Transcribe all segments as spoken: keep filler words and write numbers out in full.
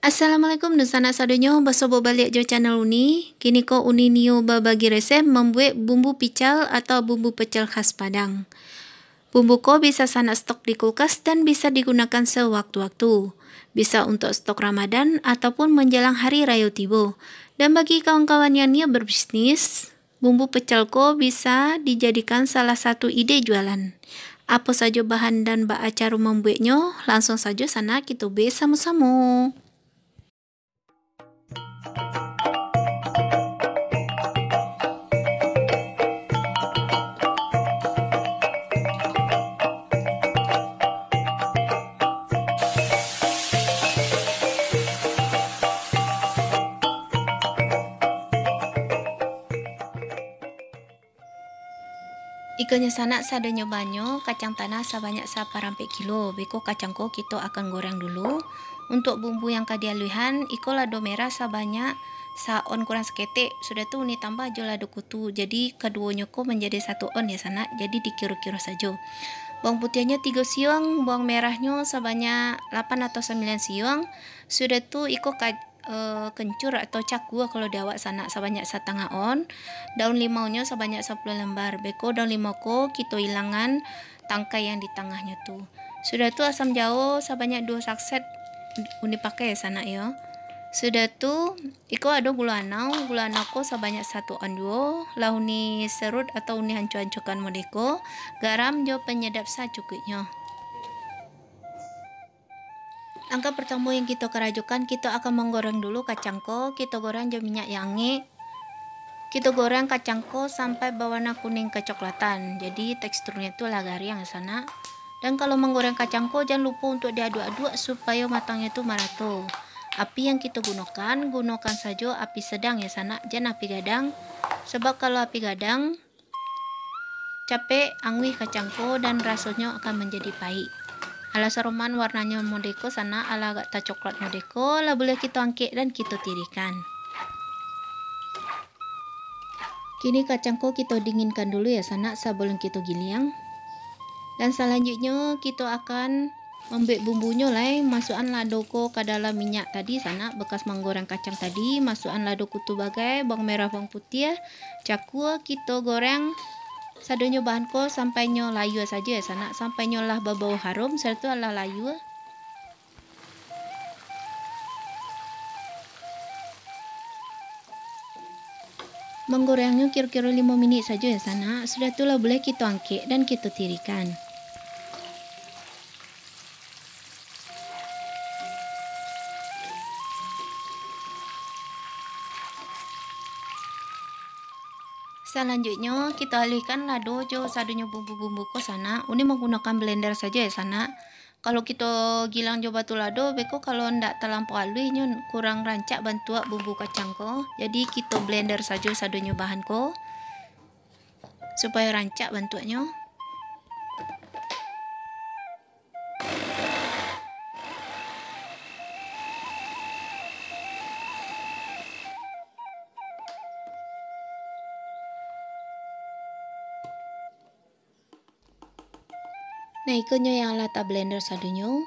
Assalamualaikum dunsanak sadonyo, basobok baliak jo channel Uni. Kini ko Uni nio babagi resep mambuek bumbu pical atau bumbu pecel khas Padang. Bumbu ko bisa sanak stok di kulkas dan bisa digunakan sewaktu-waktu. Bisa untuk stok Ramadan ataupun menjelang hari rayo tibo. Dan bagi kawan-kawan yang niat berbisnis, bumbu pecel ko bisa dijadikan salah satu ide jualan. Apo sajo bahan dan baa caro mambueknyo, langsung sajo sanak kito buek samo-samo. Ikonyo sanak sadonyo bahanyo, kacang tanah sabanyak saparampek kilo. Beko kacang ko kito akan goreng dulu. Untuak bumbu yang ka dialuihan, iko lado merah sabanyak sa-on kurang saketek. Sudah tu Uni tambah jo lado kutu. Jadi kaduonyo ko manjadi satu on ya sanak. Jadi dikiro-kiro sajo. Bawang putiahnyo tigo siung, bawang merahnyo sabanyak lapan atau sambilan siung. Sudah tu iko ka-, eh, kencur atau cakua kalau di awak sanak sabanyak satangah on, daun limaunyo sabanyak sapuluah lembar. Beko daun limau ko kito ilangan tangkai yang di tangahnyo tu. Sudah tu asam jawo sabanyak duo saset Uni pakai sanak yo. Sudah tu iko ado gulo anau, gulo anau ko sabanyak satu on juo, lah Uni serut atau Uni hancua-hancuakan modeko, garam jo penyedap sacukuiknyo. Langkah partamo yang kito karajokan, kito akan manggoreng dulu kacang ko. Kito goreng jo minyak yang angek. Kito goreng kacang ko sampai bawarna kuning kecoklatan. Jadi teksturnyo tu lah gariang sanak. Dan kalau manggoreng kacang ko, jan lupo untuk diaduak-aduak supayo matangnyo tu marato. Api yang kito gunokan, gunokan sajo api sedang ya sanak, jan api gadang. Sebab kalau api gadang, capek anguih kacang ko dan rasonyo akan manjadi paik. Alah saroman warnanyo modeko sanak, alah agak tacoklat modeko, lah buliah kito angkek dan kito tirikan. Kini kacang ko kito dinginkan dulu ya sanak, sabalun kito giliang. Dan salanjuiknyo kito akan mambuek bumbunyo lai, masuakan lado ko ka dalam minyak tadi sanak, bekas manggoreng kacang tadi, masuakan lado kutu bagai, bawang merah, bawang putiah, cakua, kito goreng sadonyo bahan ko sampai nyo layua sajo ya sanak, sampai nyo lah babau harum, sudah tu lah layua. Manggorengnyo kiro-kiro limo minik sajo ya sanak, sudah tu lah buliah kito angkek dan kito tirikan. Salanjuiknyo, kito aluihkan lado jo sadonyo bumbu-bumbu ko sanak. Uni manggunokan blender sajo ya sanak. Kalau kito gilang jo batu lado, beko kalau ndak talampau aluih, nyo kurang rancak bantuak bumbu kacang ko. Jadi kito blender sajo sadonyo bahan ko, supayo rancak bantuaknyo. Nah, ikonyo yang lah tablender sadonyo.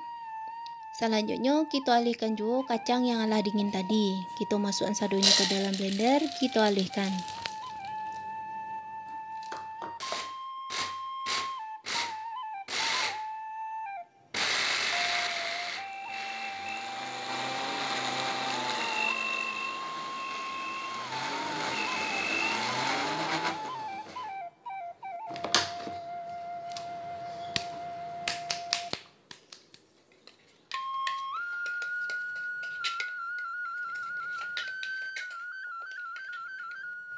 Salanjutnyo, kito alihkan juo kacang yang alah dingin tadi. Kito masuakkan sadonyo ka dalam blender, kito alihkan.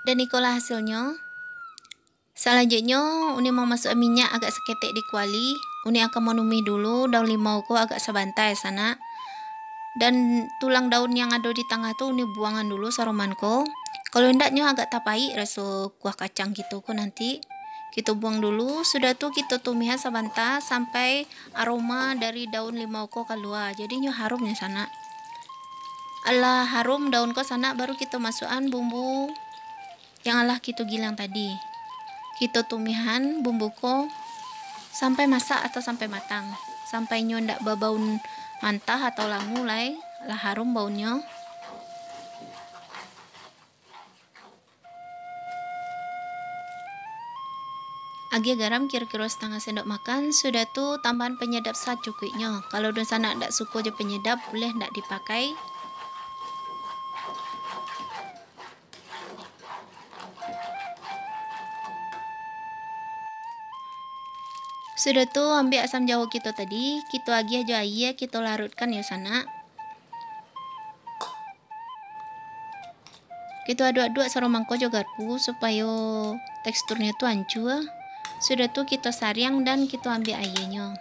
Dan ikolah hasilnyo. Salanjutnyo, Uni mamasuakkan minyak agak saketek di kuali. Uni akan manumiah dulu daun limau ko agak sabanta, sanak. Dan tulang daun yang ado di tangah tu Uni buangan dulu saroman ko. Kalau indak, nyo agak tapaik raso kuah kacang kito ko nanti. Kito buang dulu, sudah tu kito tumiahan sabanta sampai aroma dari daun limau ko kalua. Jadi nyo harum nyo, sanak. Alah harum daun ko, sanak, baru kito masuakkan bumbu yang alah kito gilang tadi. Kito tumiahan bumbu ko sampai masak atau sampai matang, sampai nyo ndak babau mantah atau langu lai. lah harum baunnyo. Agiah garam kiro-kiro satangah sendok makan, sudah tu tambahan panyadap sacukuiknyo. Kalau dunsanak ndak suko jo panyadap, buliah ndak dipakai. Sudah tu, ambiak asam jawo kito tadi, kito agiah jo aia, kito larutkan yo sanak. Kito aduak-aduak saroman ko jo garpu, supayo teksturnyo tu ancua. Sudah tu, kito sariang dan kito ambiak aianyo.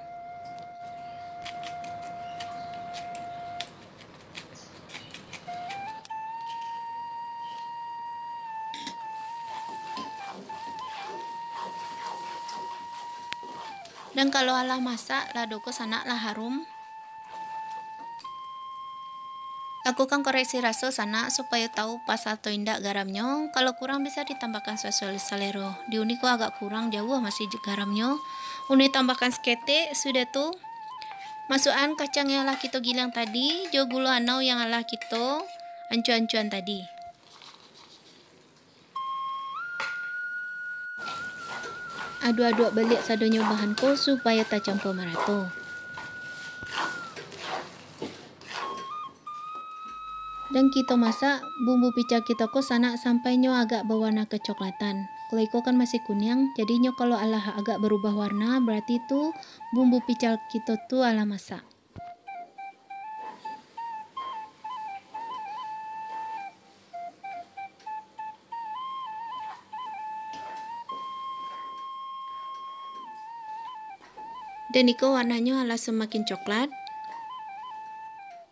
Dan kalau alah masak, lado ko sanak lah harum. Lakukan koreksi raso sanak, supayo tahu pas atau indak garamnyo. Kalau kurang, bisa ditambahkan sasuai salero. Di uni ko agak kurang jauah masih garamnyo. Uni tambahkan saketek, sudah tu, masuakan kacang yang lah kito giling tadi, jo gulo anau yang lah kito ancua-ancuan tadi. Aduak-aduak baliak sadonyo bahan ko, supayo tacampua marato. Dan kito masak bumbu pical kito ko sanak sampai nyo agak bawarna kecoklatan. Kalau iko kan masih kuniang, jadi nyo kalau alah agak berubah warna, berarti tu bumbu pical kito tu alah masak. Dan iko warnanyo alah samakin coklat.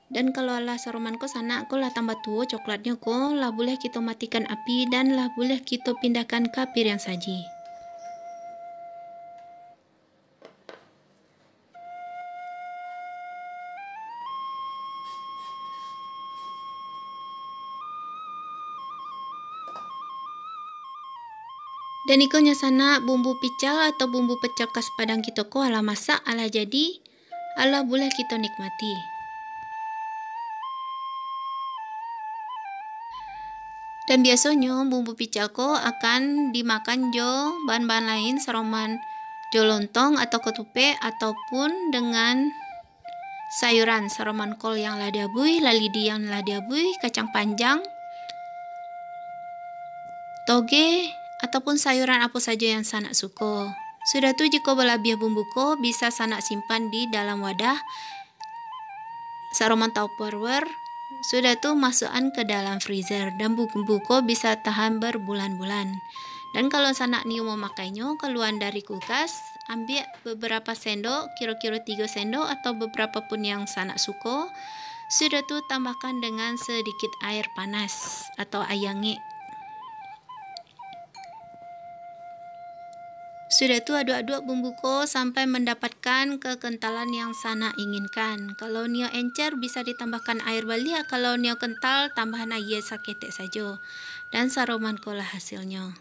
Dan kalau alah saroman ko sanak ko lah tambah tuo coklatnyo ko, lah buliah kito matikan api dan lah buliah kito pindahkan ka piriang saji. Dan iko nyo sanak, bumbu pical atau bumbu pecel khas Padang kito ko alah masak, alah jadi, alah buliah kito nikmati. Dan biasonyo bumbu pical ko akan dimakan jo bahan-bahan lain saroman jo lontong atau katupek ataupun dengan sayuran saroman kol yang lah diabuih, lalidi yang lah diabuih, kacang panjang, toge, ataupun sayuran apo sajo yang sanak suko. Sudah tu, jikok balabiah bumbu ko, bisa sanak simpan di dalam wadah saroman Tupperware, sudah tu masuakan ka dalam freezer, dan bumbu ko bisa tahan berbulan-bulan. Dan kalau sanak nio mamakainyo kalua dari kulkas, ambiak beberapa sendok, kiro-kiro tigo sendok atau beberapa pun yang sanak suko, sudah tu tambahkan dengan sedikit air panas atau aia angek. Sudah tu, aduak-aduak bumbu ko sampai mandapatkan kekentalan yang sanak inginkan. Kalau nio encer, bisa ditambahkan air baliak. Kalau nio kental, tambahan aia saketek sajo. Dan saroman ko lah hasilnyo.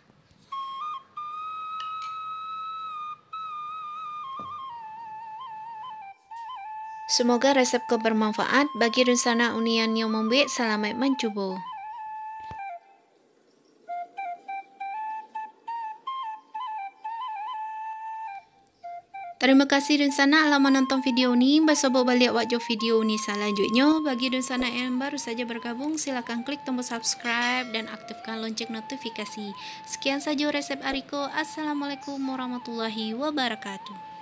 Semoga resep ko bermanfaat. Bagi dunsanak uni yang nio mambuek, salamaik mancubo. Tarimo kasih dunsanak lah manonton video uni. Basobok baliak wak jo video uni salanjuiknyo. Bagi dunsanak yang baru saja bergabung, silakan klik tombol subscribe dan aktifkan lonceng notifikasi. Sekian sajo resep ari ko. Assalamualaikum warahmatullahi wabarakatuh.